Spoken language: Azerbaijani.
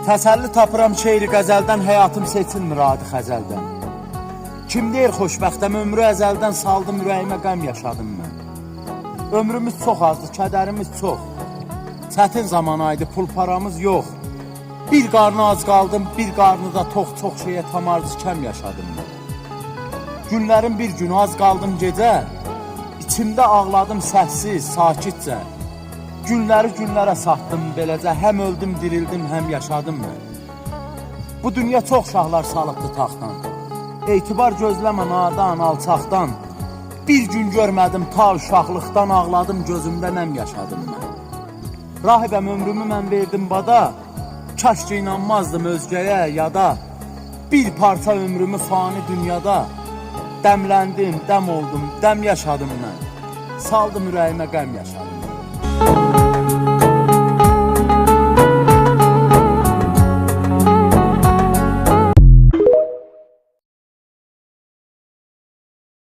Təsəlli tapıram şeiri qəzəldən, həyatım seçilmir adi xəzəldən. Kim deyir xoşbəxtəm, ömrü əzəldən saldım ürəyimə qəm yaşadım mən. Ömrümüz çox azdı, kədərimiz çox. Çətin zamanaydı, pul paramız yox. Bir qarnı az qaldım, bir qarnı da tox, çox şeyə tamarcı kəm yaşadım mən. Günlərin bir günü az qaldım gecə, içimdə ağladım səssiz, sakitcə. Günləri günlərə satdım beləcə, həm öldüm, dirildim, həm yaşadım mən. Bu dünya çox şahlar salıbdı taxtdan. Etibar gözləmə nadan, alçaqdan. Bir gün görmədim ta uşaqlıqdan ağladım, gözümdə nəm yaşadım mən. Rahibəm ömrümü mən verdim bada, kaş ki inanmazdım özgəyə ya da bir parça ömrümü fani dünyada dəmləndim, dəm oldum, dəm yaşadım mən. Saldım ürəyimə qəm yaşadım.